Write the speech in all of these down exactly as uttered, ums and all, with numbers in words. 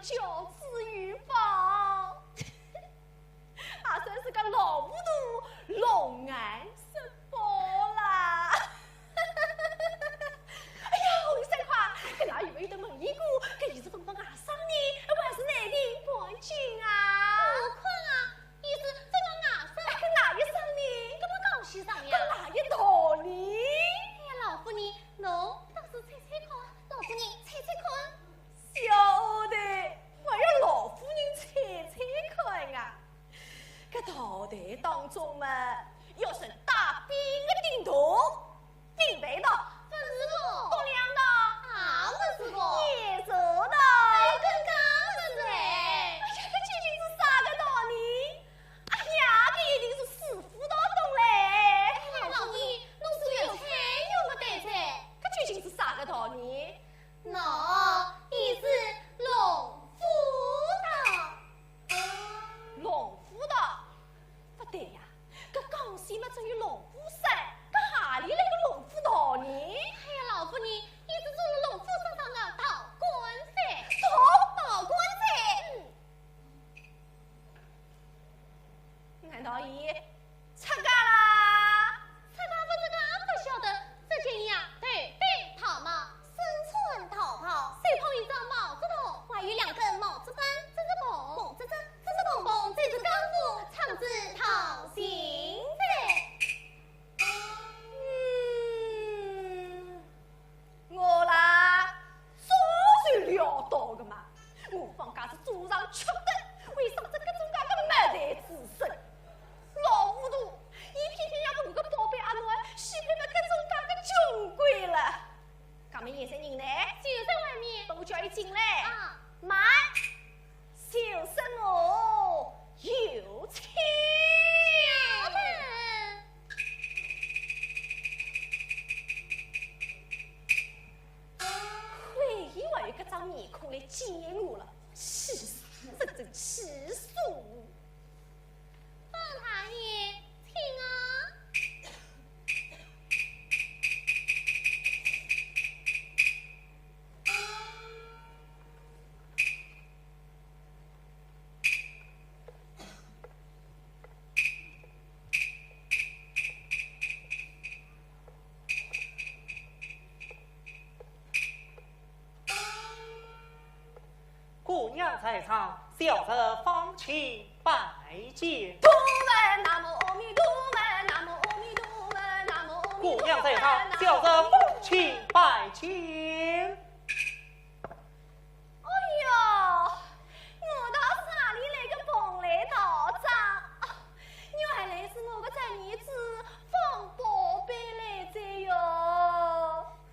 交之于宝，也算是个老糊涂，龙颜色宝啦。哎呀，红三块，搿哪有没有得问一个？搿伊是粉粉外甥呢，还是内定半斤啊？何况啊，伊是真个外甥。哎，搿哪一声呢？搿么讲起上呀。搿哪一道理？哎呀，老夫人，侬倒是猜猜看啊，老夫人，猜猜看。 小丫头，还要老夫人猜猜看啊？搿道台当中嘛，要算大兵个顶头，顶背道，勿是个。东梁道，也勿是个。野兽道，哎，更加勿是嘞。哎呀，搿究竟是啥个道理？哎呀，搿一定是师傅道懂嘞。哎，老夫人，侬是越猜越勿对哉。搿究竟是啥个道理？ 喏，伊是龙虎道。龙虎道？勿对呀，搿江西嘛只有龙虎山，搿何里来个龙虎道呢？哎呀，老夫人，伊是做了龙虎山上的道观者。道，道观者？嗯。难道伊 出家啦？出家勿出家勿晓得，只见伊啊，头戴道帽，身穿道袍，手捧一只帽子头，还有两根帽子板，这是蓬，这是，这是蓬蓬，这是钢丝，唱支道情哉。嗯， 我啦，早就料到个嘛。我方家是祖上缺德，为啥只搿种介个没德之身？老糊涂，伊偏偏要拨我个宝贝阿囡儿许配拨搿种介个穷鬼了。搿么现在人呢？就在外面。拨我叫伊进来。啊。慢。 小生我有请。嘿，伊还有搿张面孔来见我了，气死，真正气死我！方大爷，请啊。 姑娘在上，小侄方卿拜见。 姑娘在上，小侄方卿拜见。哎呦，我道是哪里来个蓬莱道长？哦，原来是我个侄儿子方宝贝来哉哟。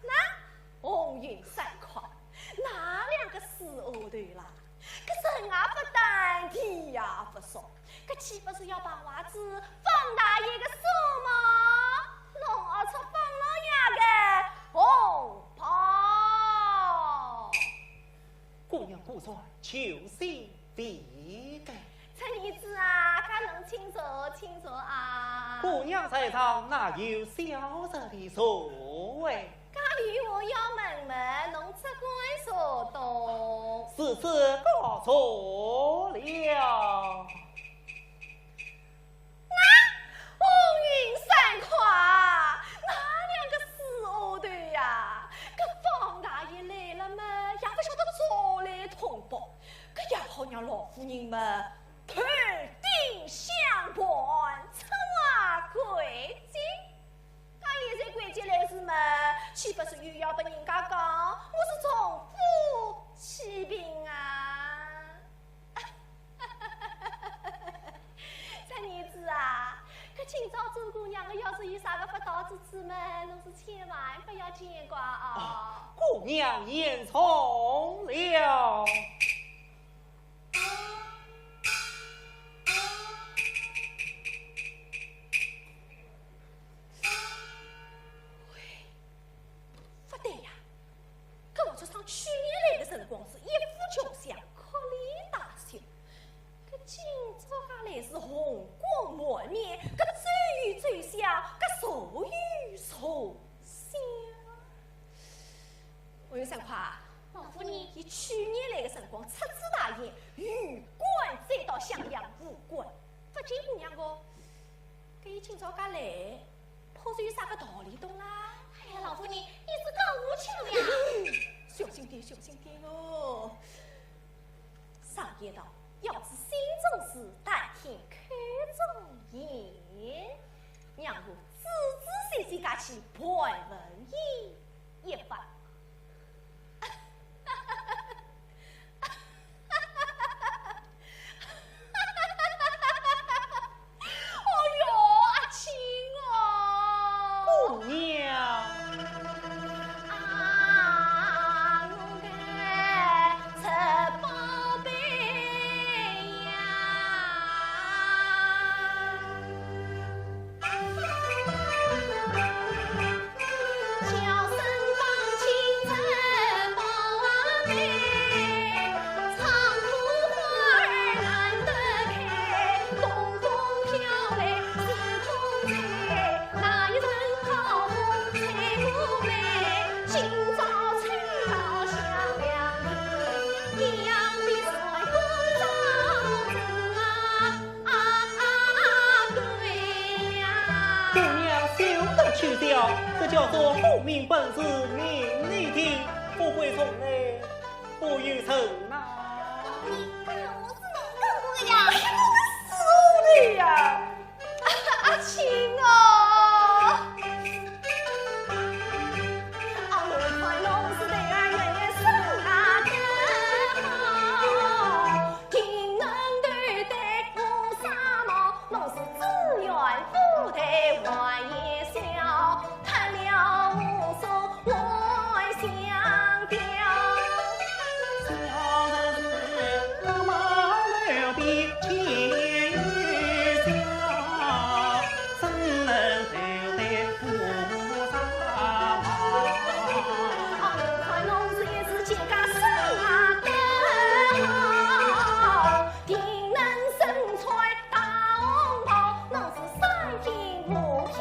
喏，红云、三块，㑚两个死丫头啦，搿人也勿淡，地也勿熟， 搿岂不是要把伲子方大爷个数目弄出方老爷个红包？姑娘果然就心未改。侄儿子啊，搿侬请坐，请坐啊。姑娘在上，哪有小侄的座位？ 假如我要问问，侬只管说东。如此告坐了。喏，红云、三块，㑚两个死丫头呀，搿方大爷来了嘛，也勿晓得招来通报，搿也好让老夫人嘛头顶香盘，出外跪见。 㑚现在跪起来是么，岂不是又要拨人家讲我是重富欺贫啊？侄儿子啊，搿今朝做姑娘的要是有啥个勿到之处么，侬是千万勿要见怪啊。哦，姑娘言重了。 喂，勿对呀，搿我说上去年来的辰光是一副穷相，哭里带笑，搿今朝介来是红光满面，搿走有走相，搿坐有坐相。我有三块。老夫哦，常言道，要知心中事，但听口中言。让我仔仔细细介去盘问伊一番。 哦哟，阿卿哦。姑娘。啊，我个宝贝呀。 啊，啊，啊，对呀。姑娘休得取笑，这叫做功名本事命里定，富贵从来不由人呐。你看我是能干过的呀。哎呀，我是的呀。阿卿哦。啊，我看侬是对俺人生啊，真好。 听人对待我啥么，我是只愿富贵还言笑，叹了我说还想调。小日子那么难比天下，怎能对待我啥么？哦，我看侬是一时间介生啊得好。 定能身穿大红袍，我是三品五品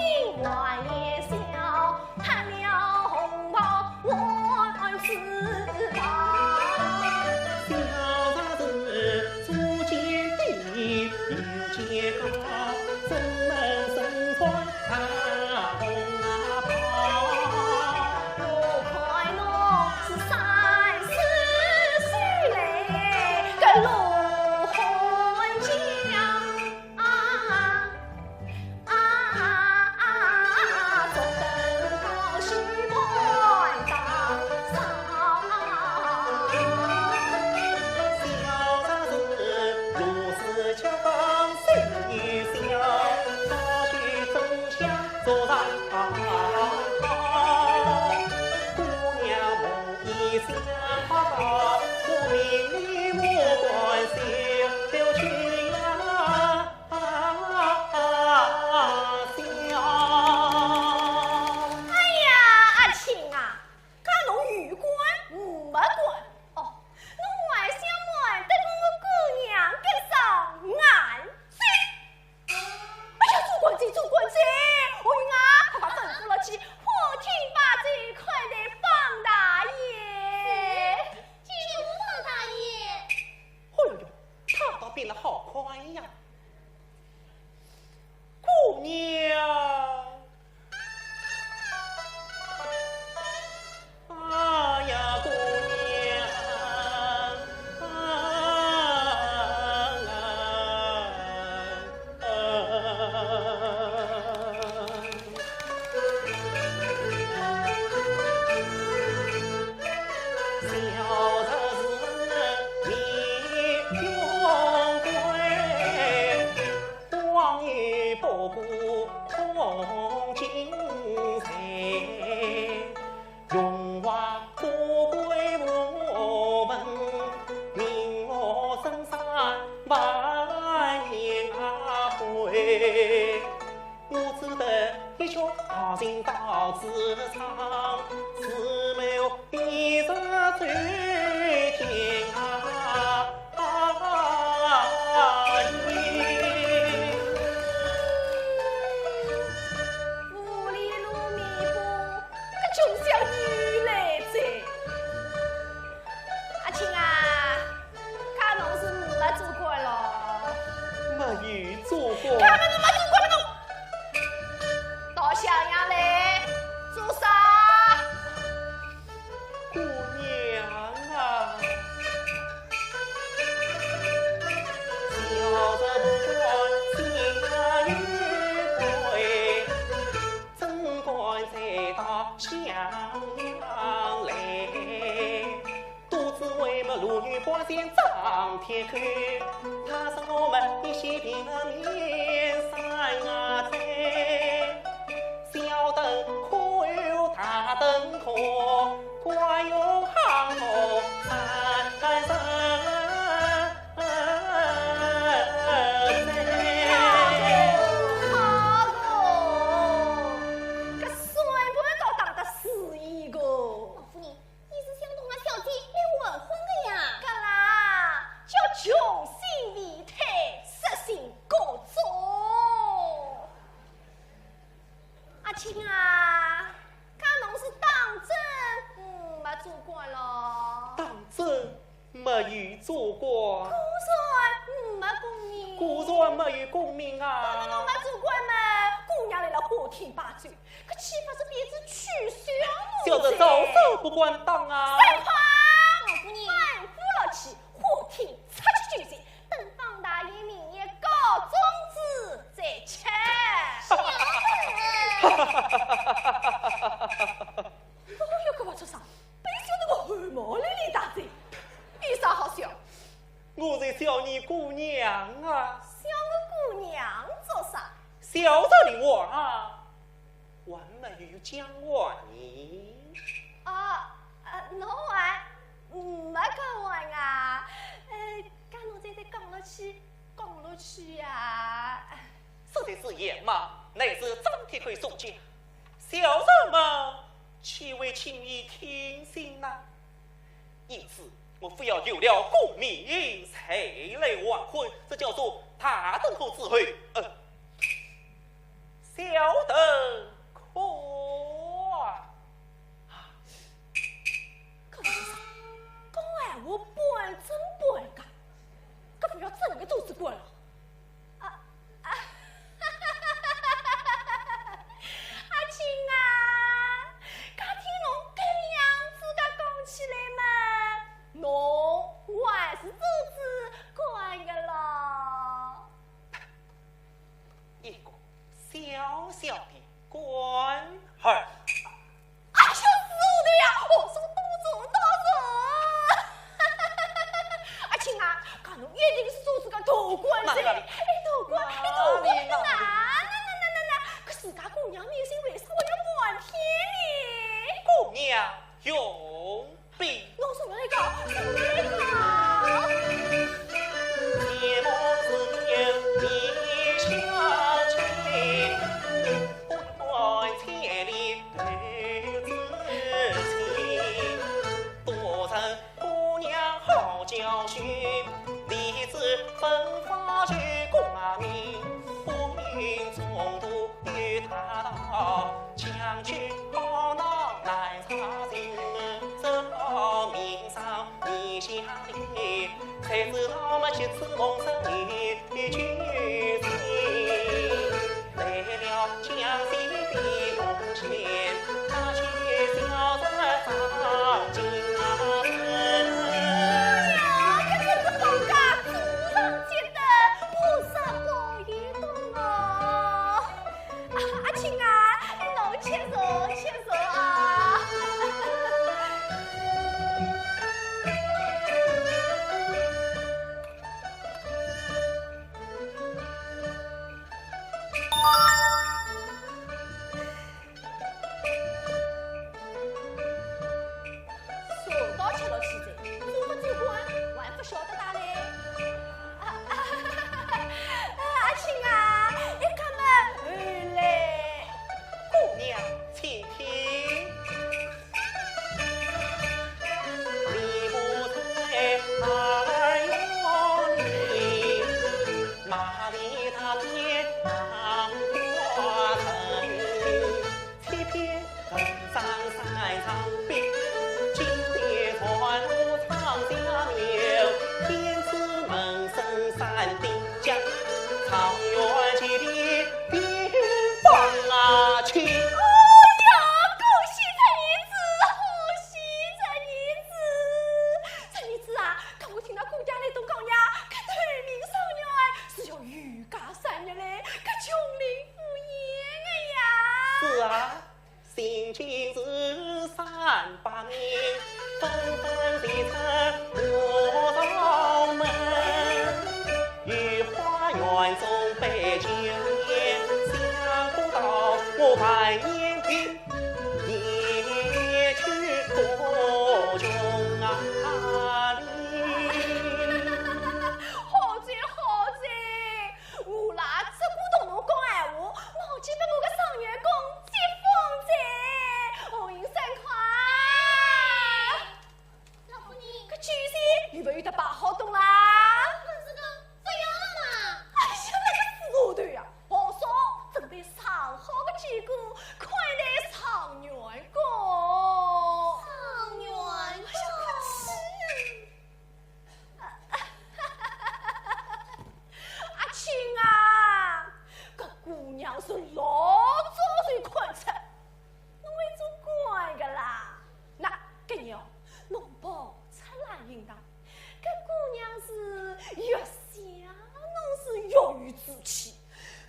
还言笑，脱了红袍换紫袍。小日子做奸的，有奸家，怎能身穿 大红袍。我看侬是三十岁嘞，个罗汉将啊，啊，啊，啊，做得高兴满堂上。小日子如此 哎呀，阿卿啊， 介侬有官没官？哦，侬还想瞒得过我姑娘个上眼睛？哎呀，做官哉，做官哉！红云啊，快快吩咐了去，花厅摆酒款待方大爷。谢谢方大爷。哎呦呦，他倒变得好快呀！姑娘。 哎呀，姑娘啊，小日子你用功路遇八仙张铁口，他是我们一些的面山啊，在小灯口有大灯口，官有行口三三三。好个，搿算盘倒打得是一个。老夫人， 伊是想同俺小姐来完婚的呀。搿啦，叫穷心未退，色心各种。阿卿啊，搿侬是当真没做官咯？当真没有做官。果然没功名。果然没有功名啊。那么侬没做官嘛，姑娘来了花天把酒， 搿岂不是变成取笑我哉？小侄早早不敢当啊。三胖！老夫人！万夫老妻，花天出去酒席，等方大爷明年高中子再吃。小侄！哦哟，搿个畜生，被笑得我汗毛立立打仔，有啥好笑？我在笑你姑娘啊。笑我姑娘做啥？小侄的话啊。 还没有讲完呢。啊，呃，侬还没讲完啊？呃，搿侬再再讲落去，讲落去呀。实在是言嘛，乃是张铁口所讲，小人们岂会轻易听信呢？ 因此，我非要有了功名才来完婚，这叫做大灯口之后，呃，小灯空。啊，搿个畜生，讲闲话半真半假，搿勿要真个做仔官了。 啊，啊，阿卿啊，搿听侬搿样子个讲起来嘛，侬还是做仔官个咯。一个小小的官儿。 哎，笑死我的呀！哦，说多说多说。阿卿啊，搿侬一定是做仔个大官哉。哪里？哎，大官，哎，大官，哪里，哪里？哪，哪，哪，哪，哪，搿自家姑娘面前为啥还要瞒骗呢？姑娘容禀。侬说来讲，说来讲。哎呀，搿真是好家祖上积德，菩萨保佑的哦。啊，阿卿啊，侬且坐，且坐啊。 说到吃落去哉，做勿做官，还勿晓得大嘞。啊，啊，阿卿啊，一个么，后来。姑娘，请听。 哎呀，恭喜侄儿子，恭喜侄儿子！侄儿子啊，搿我听到姑爹来东讲呀，搿对名少女啊，是要有家三日嘞，搿琼林赴宴个呀。是啊， 新进士三百名，纷纷前程摆好东啦？搿个勿要了嘛。哎呀，搿个死丫头呀！皇上准备上好个酒果款待状元公。状元公？哎呀，客气。阿卿啊，搿姑娘是老早就看出侬会做官个啦。那搿日哦，侬跑出来应当 搿姑娘是越想侬是越有志气，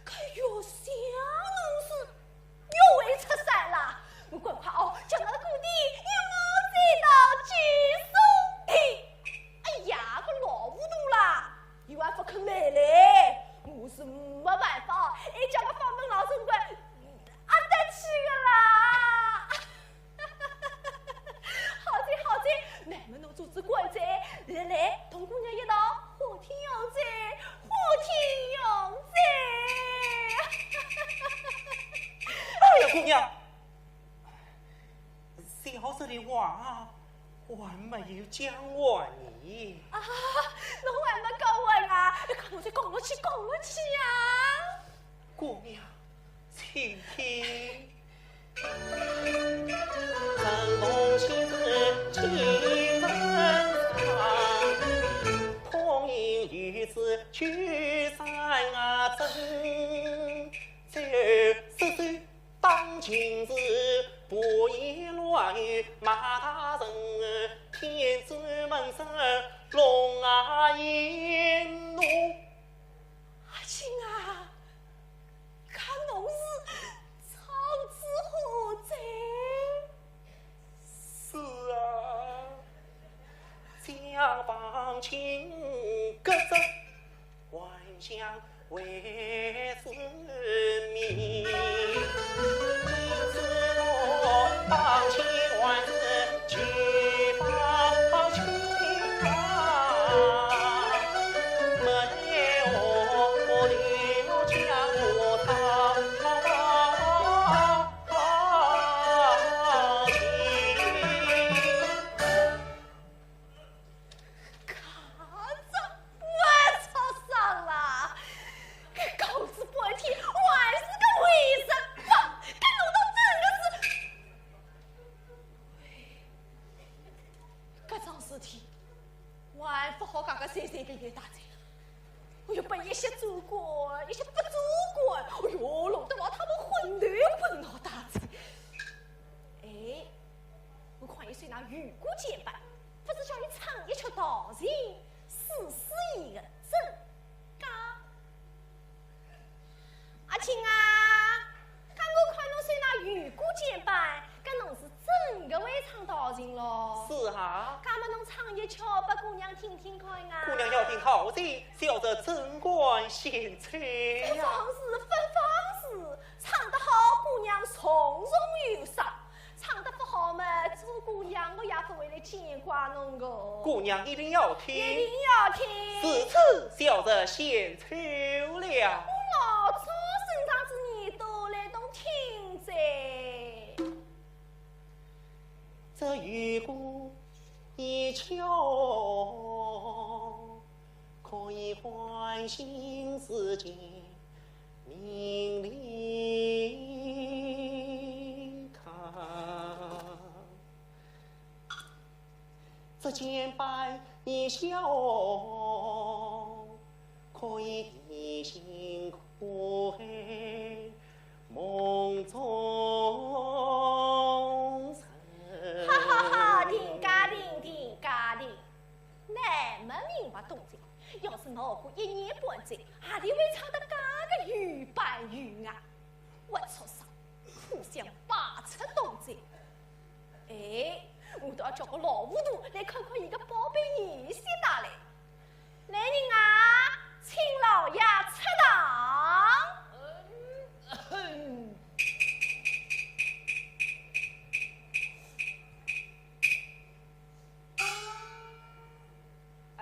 搿越想侬是越会出山啦。我赶快哦，将那个姑爹一马追到九松亭。哎呀，搿老糊涂啦，伊还勿肯来嘞，我是没办法，一叫个方门老总管，阿得去个啦。 好哉好哉，乃末侬做仔官哉，来来，同姑娘一道花厅用餐，花厅用餐。哎呀，姑娘，小侄的话还没有讲完呢。啊，侬还没讲完啊？搿侬再讲落去，讲落去呀。姑娘， 请听。阿卿啊， 看侬是草子火灾。是啊，将旁请各则还乡为子民。因此我旁请还子 看着我也着伤了，搿搞仔半天还是个为人父，搿弄得真的是，喂，搿桩事体，我还勿好讲个随随便便大哉。哎哟，拨一歇做官，一歇勿做官，哎哟，弄得老太婆昏头昏脑大哉。哎，我看伊算那雨过兼办，勿如叫伊唱一曲道情，试试伊个真假。 阿卿啊，刚刚看侬算那雨过兼办，搿侬是真个会唱道情咯？是啊。搿么侬唱一曲拨姑娘听听看啊。姑娘要听好哉，小侄怎敢献丑呀？这桩事勿妨事，唱得好，姑娘重重有赏。 唱得勿好嘛，做姑娘我也勿会来见怪侬个。姑娘一定要听。一定要听。如此小侄献丑了。我老早伸长仔耳朵来动听哉。这雨过一曲，可以唤醒时间 名利客。这兼办一笑，可以提醒苦海梦中人。哈哈哈，停家庭，停家庭。 乃末明白懂哉，要是闹过一年半载，阿里会唱得介个有板有眼？活畜生，互相摆出东西。哎，我倒要叫个老糊涂来看看伊个宝贝女婿哪来。来人啊，请老爷出堂。嗯，嗯。 哎，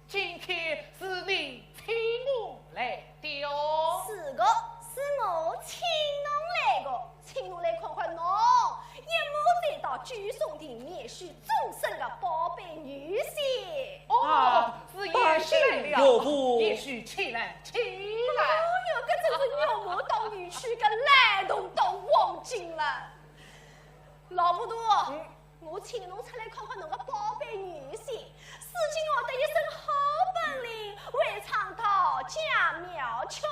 今天是你请我来的哦。是个，是我请侬来个，请侬来看看侬一马追到九松亭，面许终身个宝贝女婿。许，起来，起来。哎呦，搿真是牛毛当女婿，搿烂铜当黄金了。老糊涂，嗯。我请侬出来看看侬个宝贝女婿，如今学得一身好本领，会唱道家妙曲，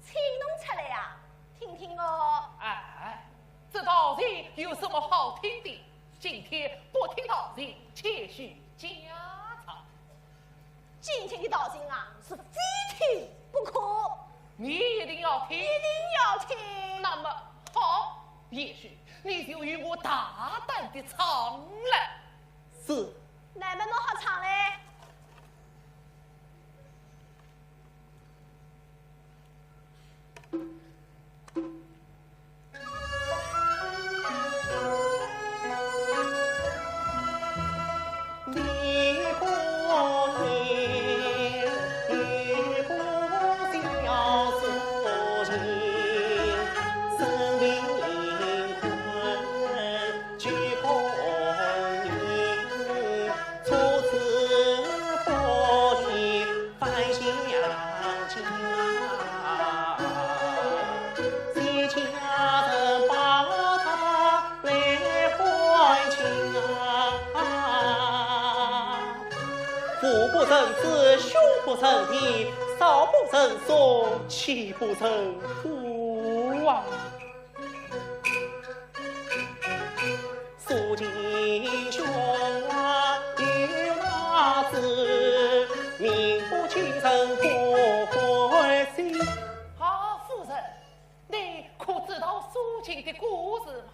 请侬出来呀，听听哦。哎，这道情有什么好听的？今天不听道情，且叙家常。 今天的道情啊，是非听不可。你一定要听？一定要听。那么好，贤婿，你就与我大胆的唱来。是。那么侬好唱嘞。 父不成子，兄不成弟，嫂不成孙，妻不成夫啊。 好，夫人，你可知道苏秦的故事吗？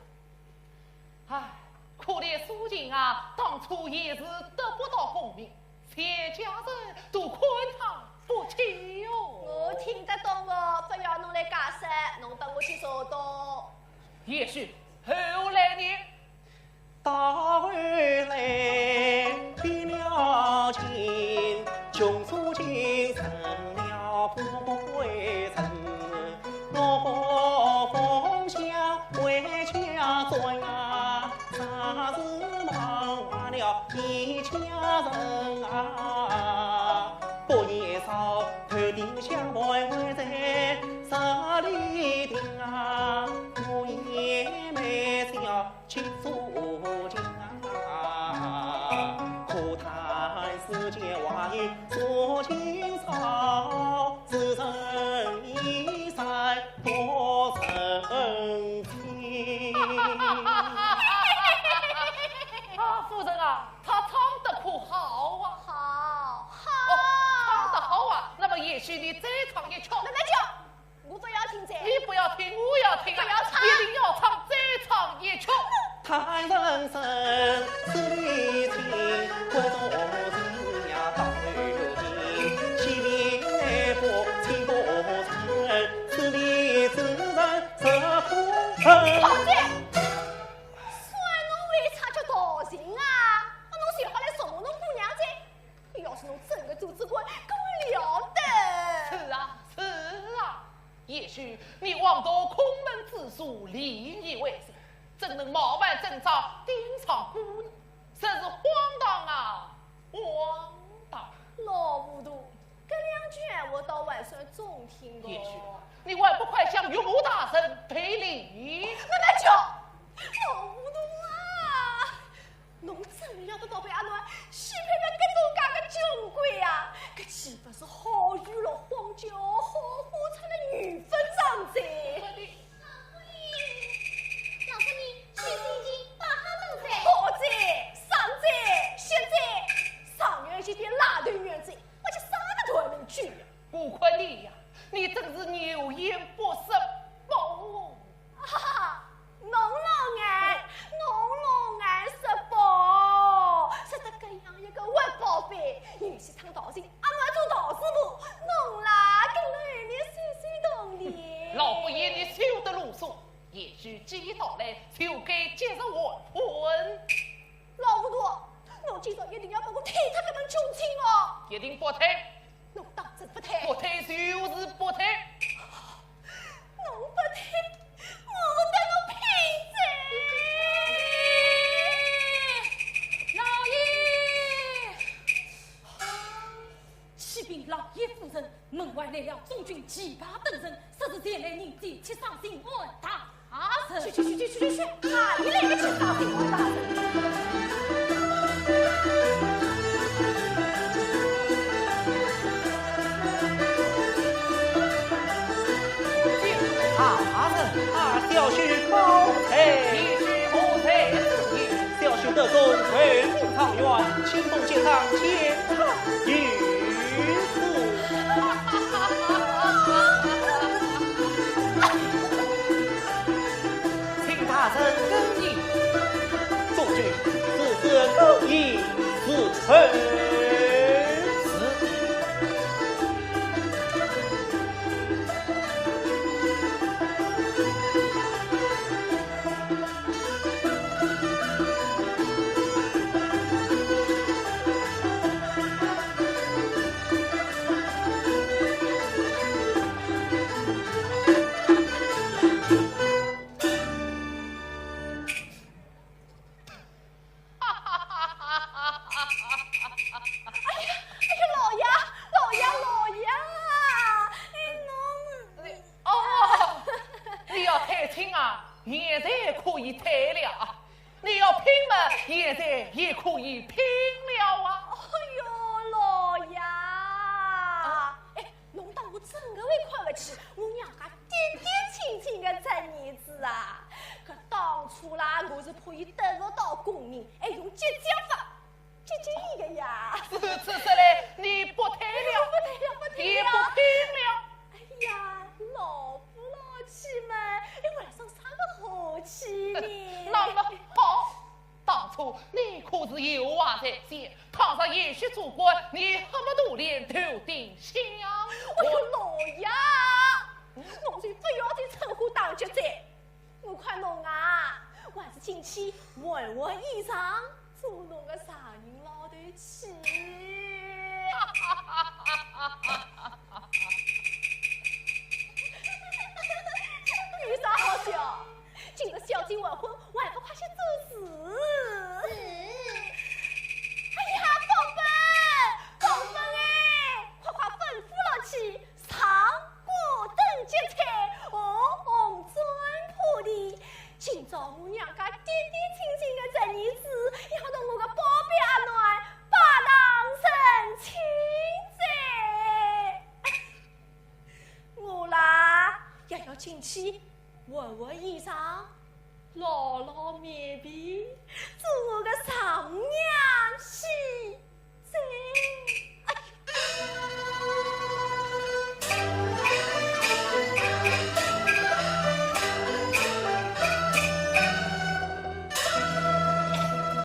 唉，可怜苏秦啊，当初也是得不到功名，全家人都看他不起哟。我听得懂哦，不要侬来解释，侬帮我去查到。贤婿，后来呢？ 到后来，比了情，穷苏秦成了富贵人，落魄风下为家转啊，啥事忙坏了一家人啊。不言少，头顶香盘还在手里顶啊，我也没笑 去苏秦啊，可叹世间话语说情少，只剩一山不剩情。啊，夫人啊，他唱得可好啊？好，好。哦，唱得好啊，那么贤婿你再唱一曲。慢慢叫。 我不要听噻。你不要听，我要听啊！不要唱。一定要唱，再唱一曲。好的，算侬会唱叫道情啊，侬随好来送我侬姑娘噻。 要是侬真个做仔官，搿我了得。是啊，是啊，贤婿你枉读孔门之书，礼义为先，怎能冒犯尊长，顶撞姑娘，实是荒唐啊，荒唐！老糊涂，搿两句闲话倒还算中听个。贤婿，你还不快向岳母大人赔礼？慢慢叫，老糊涂啊！ 侬真要得宝贝阿囡许配拨搿种介个穷鬼呀？搿岂勿是好雨落荒郊，好花插了雨坟上哉？老夫人，老夫人，许仙已经摆好凳子。好哉，上哉，歇哉，上院去点拉头院子，我就啥个断命去呀？顾坤你呀，你真是有眼不识宝。 哈哈，侬老眼，侬老眼识宝，识得搿样一个活宝贝，原先唱道情，阿妈做道士婆，侬啦，跟了后面修修铜钿。老佛爷，你休得啰嗦，贤婿既已到来，就该及时完婚。老糊涂，侬今朝一定要帮我退脱搿门穷亲哦。一定不退。 侬当真不退？不退就是不退。侬不退，我搭侬拼仔！老爷！去吧，禀老爷夫人，门外来了中军骑马等人，说是前来迎接七省巡按大人。去去去去去去去，哪里来个七省巡按大人？大人，啊，小婿告罪。你是何罪之有？ 小婿得中文武状元，清风节上监察御史。请大人更衣。中军，此次更衣自存。是。哎呀，哎呀，老爷，老爷，老爷，哎，侬……哦，你要退亲啊，现在可以退了啊。你要拼嘛，现在也可以拼了啊。哎哟，老爷。啊？哎， 侬当我真个会看勿起我娘家嫡嫡亲亲个侄儿子啊？搿当初啦，我是怕伊得罪到功名，还用急急法急急伊个呀。如此说来，你不退了，不退了，不退了。也不拼了。哎呀，老夫老妻们，哎，还生啥个和气呢？那么好， 当初你可是有话在先，倘若延续做官，你恨不得连头顶香。哎哟，老爷，侬就勿要再趁火打劫哉。我看侬啊，还是进去换换衣裳，做侬个丈人老头去。有啥好笑？ 今朝小姐完婚，还不快些做事？哎呀，宝贝，宝贝哎，快快吩咐了去，上过等酒菜，哦，红砖铺地。今朝我娘家嫡嫡亲亲个侄儿子，要同我个宝贝阿囡拜堂成亲哉。我啦，也要进去 换换衣裳，老老面皮，做我个丈母娘去。